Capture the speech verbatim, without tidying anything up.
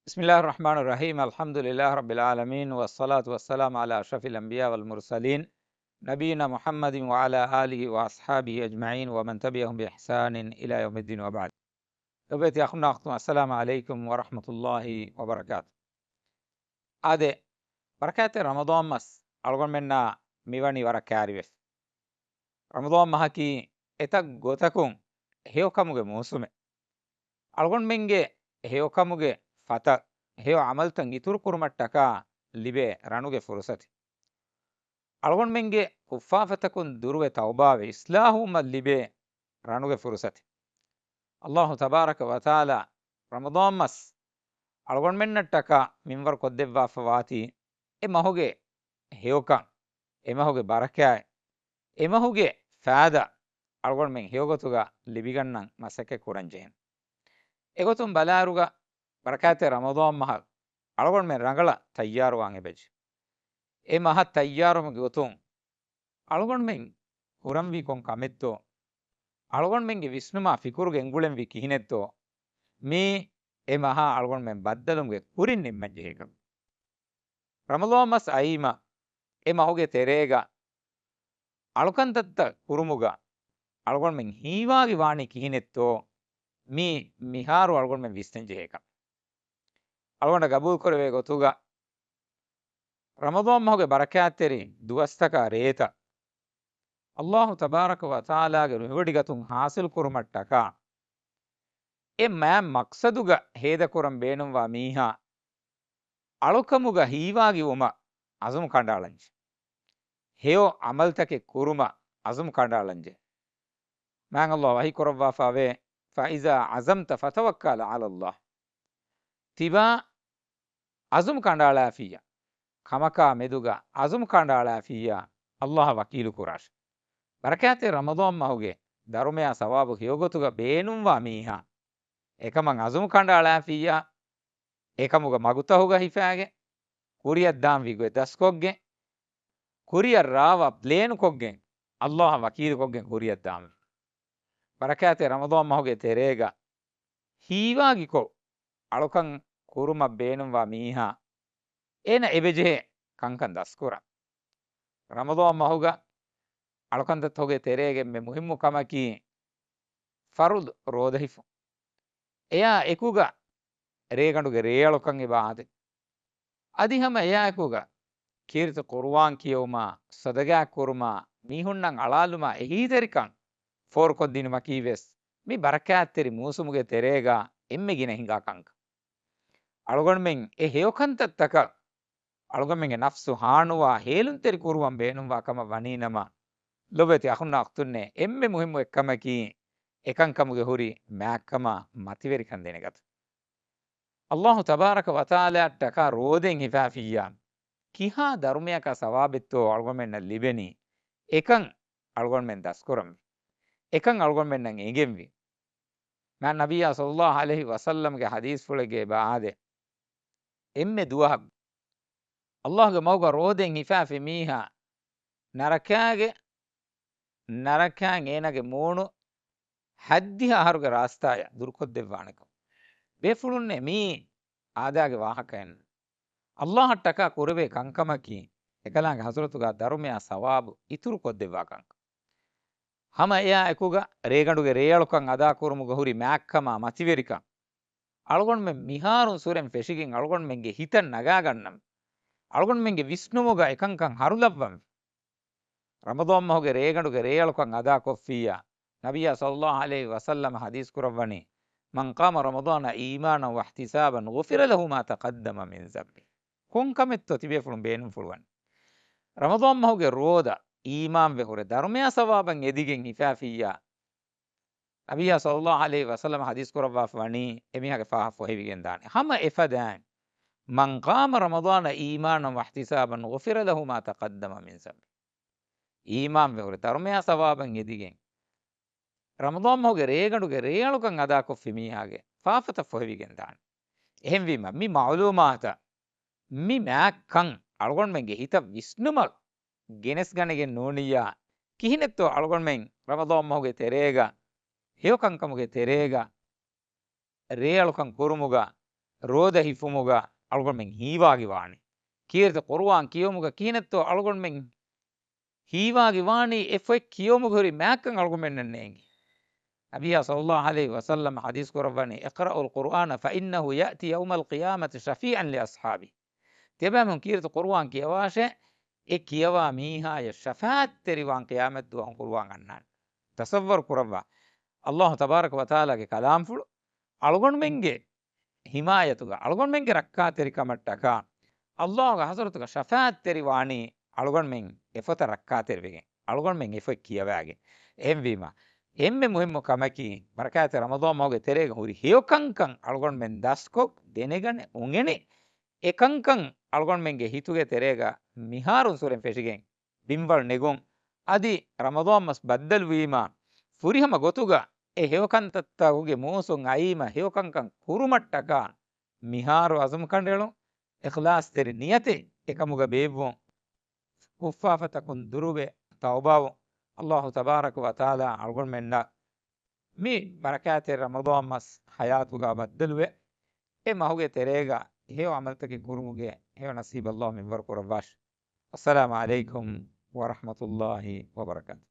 بسم الله الرحمن الرحيم. الحمد لله رب العالمين، والصلاة والسلام على أشرف الأنبياء والمرسلين، نبينا محمد وعلى آله وأصحابه أجمعين، ومن تبعهم بإحسان إلى يوم الدين، وبعد. ލޮބުވެތި އަޚުންނާ އުޚްތުން، السلام عليكم ورحمة الله وبركاته. އާދެ، ބަރަކާތްތެރި ރަމަޟާން މަސް އަޅުގަނޑުމެންނާ މިވަނީ ވަރަށް ކައިރިވެފަ. ރަމަޟާން މަހަކީ އެތައް ގޮތަކުން ހެޔޮކަމުގެ މޫސުމެއް. އަޅުގަނޑުމެންގެ ހެޔޮކަމުގެ ފަތަށް، ހެޔޮ ޢަމަލުތައް އިތުރު ކުރުމަށްޓަކާ ލިބޭ ރަނުގެ ފުރުސަތެއް. އަޅުގަނޑުމެންގެ ކުށްފާފަތަކުން ދުރުވެ ތައުބާވެ އިޞްލާޙުވުމަށް ލިބޭ ރަނުގެ ފުރުސަތެއް. ﷲ ތަބާރަކަ ވަތަޢާލާ ރަމަޟާން މަސް އަޅުގަނޑުމެންނަށްޓަކާ މިންވަރު ކޮށްދެއްވާފަ ވާތީ، އެ މަހުގެ ހެޔޮކަން، އެ މަހުގެ ބަރަކާތް، އެ މަހުގެ ފާއިދާ އަޅުގަނޑުމެން ހެޔޮގޮތުގަ ލިބިގަންނަން މަސައްކަތް ކުރަން ޖެހެން. އެގޮތުން ބަލާއިރުގަ، ބަރަކާތްތެރި ރަމަޟާން މަހަށް އަޅުގަނޑުމެން ރަނގަޅަށް ތައްޔާރުވާން އެބަޖެހޭ. އެ މަހަށް ތައްޔާރުވުމުގެ ގޮތުން އަޅުގަނޑުމެން ކުރަންވީ ކޮން ކަމެއްތޯ، އަޅުގަނޑުމެންގެ ވިސްނުމާ ފިކުރު ގެންގުޅެންވީ ކިހިނެއްތޯ، މީ އެ މަހާ އަޅުގަނޑުމެން ބައްދަލުވުމުގެ ކުރިން ނިންމަން ޖެހޭ ކަމެއް. ރަމަޟާން މަސް އައީމަ، އެ މަހުގެ ތެރޭގަ އަޅުކަންތައްތައް ކުރުމުގަ އަޅުގަނޑުމެން ހީވާގި ވާނީ ކިހިނެއްތޯ، މީ މިހާރު އަޅުގަނޑުމެން ވިސްނަން ޖެހޭ ކަމެއް. އަޅުގަނޑަށް ގަބޫލުކުރެވޭ ގޮތުގަ، ރަމަޟާން މަހުގެ ބަރަކާތްތެރި ދުވަސްތަކާ ރޭތައް ﷲ ތަބާރަކަ ވަތަޢާލާގެ ރުހިވޮޑިގަތުން ޙާޞިލު ކުރުމަށްޓަކާ، އެ މާތް މަޤްޞަދުގަ ހޭދަކުރަން ބޭނުންވާ މީހާ، އަޅުކަމުގަ ހީވާގިވުމަށް ޢަޒުމު ކަނޑައަޅަންޖެ. ހެޔޮ ޢަމަލުތަކެއް ކުރުމަށް ޢަޒުމު ކަނޑައަޅަންޖެ. މާތް ﷲ ވަޙީ ކުރައްވާފައިވޭ، فإذا عزمت فتوكل على الله. ތިބާ ޢަޒުމު ކަނޑައަޅާފިއްޔާ، ކަމަކާ މެދުގަ ޢަޒުމު ކަނޑައަޅާފިއްޔާ، ﷲ އަށް ވަކީލު ކުރާށެ. ބަރަކާތްތެރި ރަމަޟާން މަހުގެ ދަރުމަޔާ ސަވާބު ހެޔޮގޮތުގަ ބޭނުންވާ މީހާ، އެކަމަށް ޢަޒުމު ކަނޑައަޅާފިއްޔާ، އެކަމުގަ މަގުތަހުގަ ހިފާގެން، ކުރިއަށް ދާންވީ ގޮތް ދަސްކޮށްގެން، ކުރިއަށް ރާވާ ޕްލޭނުކޮށްގެން، ﷲ އަށް ވަކީލުކޮށްގެން ކުރިއަށް ދާންވީ. ބަރަކާތްތެރި ރަމަޟާން މަހުގެ ތެރޭގަ ހީވާގިކޮށް، އަޅުކަން ކުރުމަށް ބޭނުންވާ މީހާ، އޭނަ އެބަޖެހޭ ކަންކަން ދަސްކުރަން. ރަމަޟާން މަހުގަ އަޅުކަންތައްތަކުގެ ތެރޭގެ އެންމެ މުހިއްމު ކަމަކީ، ފަރުޟު ރޯދަ ހިފުން. އެއާ އެކުގަ ރޭގަނޑުގެ ރޭއަޅުކަން އެބަ އާދެ. އަދި ހަމަ އެއާއެކުގަ ކީރިތި ޤުރުއާން ކިޔެވުމާ، ޞަދަޤާތް ކުރުމާ، މީހުންނަށް އަޅާލުމާ އެހީތެރިކަން ފޯރުކޮށްދިނުމަކީވެސް މި ބަރަކާތްތެރި މޫސުމުގެ ތެރޭގަ އެންމެ ގިނަ ހިނގާ ކަންކަން. އަޅުގަނޑުމެން އެ ހެޔޮކަންތައްތަކަށް އަޅުގަނޑުމެންގެ ނަފްސު ހާނުވާ ހޭލުންތެރި ކުރުވަން ބޭނުންވާ ކަމަށް ވަނީނަމަ، ލޮބުވެތި އަޚުންނާ އުޚްތުންނޭ، އެންމެ މުހިއްމު އެއްކަމަކީ، އެކަންކަމުގެ ހުރި މާތްކަމާ މަތިވެރިކަން ދެނެގަތުން. ﷲ ތަބާރަކަ ވަތަޢާލާއަށްޓަކާ ރޯދައިން ހިފާފިއްޔާ، ކިހާ ދަރުމަޔަކާ ސަވާބެއްތޯ އަޅުގަނޑުމެންނަށް ލިބެނީ، އެކަން އަޅުގަނޑުމެން ދަސްކުރަންވީ. އެކަން އަޅުގަނޑުމެންނަށް އެނގެންވީ. މާތް ނަބިއްޔާ ޞައްލައްލާހު ޢަލައިހި ވަސައްލަމްގެ ޙަދީޘްފުޅެއްގައި އެބަ އާދޭ، އެންމެ ދުވަހަކު ﷲގެ މަގުގަ ރޯދައިން ހިފާފި މީހާ، ނަރަކާގެ، ނަރަކާއިން އޭނާގެ މޫނު ހައްދިހަ އަހަރުގެ ރާސްތާޔަށް ދުރުކޮށްދެއްވާނެކަން. ބޭފުޅުންނޭ، މީ އާދާގެ ވާހަކައެއް ނޫން. ﷲއަށްޓަކާ ކުރެވޭ ކަންކަމަކީ، އެކަލާނގެ ޙަޟްރަތުގަ ދަރުމަޔާ ސަވާބު އިތުރުކޮށްދެއްވާ ކަންކަން. ހަމަ އެއާ އެކުގަ ރޭގަނޑުގެ ރޭއަޅުކަން އަދާކުރުމުގަ ހުރި މާތްކަމާ މަތިވެރިކަން، އަޅުގަނޑުމެން މިހާރުން ސުރެން ފެށިގެން އަޅުގަނޑުމެންގެ ހިތަށް ނަގާގަންނަން. އަޅުގަނޑުމެންގެ ވިސްނުމުގަ އެކަންކަން ހަރުލައްވަން. ރަމަޟާން މަހުގެ ރޭގަނޑުގެ ރޭއަޅުކަން އަދާކޮށްފިއްޔާ، ނަބިއްޔާ ޞައްލައްލާހު ޢަލައިހި ވަސައްލަމަ ޙަދީޘް ކުރައްވަނީ، من قام رمضان إيمانا واحتسابا غفر له ما تقدم من ذنبه. ކޮން ކަމެއްތޯ ތިބޭފުޅުން ބޭނުންފުޅުވަނީ؟ ރަމަޟާން މަހުގެ ރޯދަ އީމާންވެ ހުރެ ދަރުމަޔާ ސަވާބަށް އެދިގެން ހިފާފިއްޔާ، ނަބިއްޔާ ޞައްލައްލާހު ޢަލައިހި ވަސައްލަމަ ޙަދީޘް ކުރައްވާފަ ވަނީ، އެމީހާގެ ފާހަ ފޮހެވިގެން ދާނެ. ހަމަ އެފަދައިން، من قام رمضان إيمانا واحتسابا غفر له ما تقدم من ذنبه. އީމާންވެ ހުރެ ދަރުމަޔާ ސަވާބަށް އެދިގެން، ރަމަޟާން މަހުގެ ރޭގަނޑުގެ ރޭއަޅުކަން އަދާކޮށްފި މީހާގެ ފާފަތައް ފޮހެވިގެން ދާނެ. އެހެންވީމަ، މި މަޢުލޫމާތަށް، މި މާތްކަން އަޅުގަނޑުމެންގެ ހިތަށް ވިސްނުމަށް ގެނެސްގަނެގެން ނޫނިއްޔާ، ކިހިނެއްތޯ އަޅުގަނޑުމެން ރަމަޟާން މަހުގެ ތެރޭގަ، ހެޔޮކަންކަމުގެ ތެރޭގަ، ރޭއަޅުކަން ކުރުމުގަ ރޯދަ ހިފުމުގަ އަޅުގަނޑުމެން ހީވާގި ވާނީ. ކީރިތި ޤުރުއާން ކިޔުމުގަ ކިހިނެއްތޯ އަޅުގަނޑުމެން ހީވާގި ވާނީ އެ ފޮތް ކިޔުމުގެ ހުރި މާތްކަން އަޅުގަނޑުމެންނަށް ނޭނގި. ނަބިއްޔާ ޞައްލައްލާހު ޢަލައިހި ވަސައްލަމަ ޙަދީޘް ކުރައްވަނީ، "اقرؤوا القرآن فإنه يأتي يوم القيامة شفيعا لأصحابه." ތިޔަބައިމީހުން ކީރިތި ޤުރުއާން ކިޔަވާށޭ، އެ ކިޔަވާ މީހާޔަށް ޝަފާޢަތްތެރިވާން ޤިޔާމަތް ދުވަހު ޤުރުއާން އަންނާނެ. ތަޞައްވަރު ކުރައްވާ، އައްލާހު ތަބާރަކަ ވަތަޢާލާގެ ކަލާމްފުޅު އަޅުގަނޑުމެންގެ ޙިމާޔަތުގަ، އަޅުގަނޑުމެންގެ ރައްކާތެރިކަމަށްޓަކާ، އައްލާހުގެ ޙަޟްރަތުގަ ޝަފާޢަތްތެރިވާނީ އަޅުގަނޑުމެން އެފޮތަށް ރައްކާތެރިވެގެން، އަޅުގަނޑުމެން އެފޮތް ކިޔަވައިގެން. އެހެންވީމަ، އެންމެ މުހިއްމު ކަމަކީ، ބަރަކާތް ރަމަޟާން މަހުގެ ތެރޭގަ ހުރި ހެޔޮ ކަންކަން އަޅުގަނޑުމެން ދަސްކޮށް، ދެނެގަނެ، އުނގެނި، އެ ކަންކަން އަޅުގަނޑުމެންގެ ހިތުގެ ތެރޭގަ މިހާރުންސުރެން ފެށިގެން، ބިންވަޅު ނެގުން. އަދި ރަމަޟާން މަސް ބައްދަލުވީމާ، ފުރިހަމަ ގޮތުގަ އެ ހެޔޮ ކަންތައްތަކުގެ މޫސުން އައީމަ، ހެޔޮ ކަންކަން ކުރުމަށްޓަކާ މިހާރު އަޒުމް ކަނޑައެޅުން، އިޚްލާޞްތެރި ނިޔަތެއް އެކަމުގަ ބޭއްވުން، ކުށްފާފަތަކުން ދުރުވެ ތައުބާވުން. އައްލާހު ތަބާރަކަ ވަތަޢާލާ އަޅުގަނޑުމެންނަށް މި ބަރަކާތެއް ރަމަޟާން މަސް ޙަޔާތުގަ ބައްދަލުވެ، އެ މަހުގެ ތެރޭގަ ހެޔޮ ޢަމަލުތަކެއް ކުރުމުގެ ހެޔޮ ނަސީބު އައްލާހު މިންވަރު ކުރައްވާށި. އައްސަލާމު ޢަލައިކުމް ވަރަޙްމަތުﷲި ވަބަރަކާތު.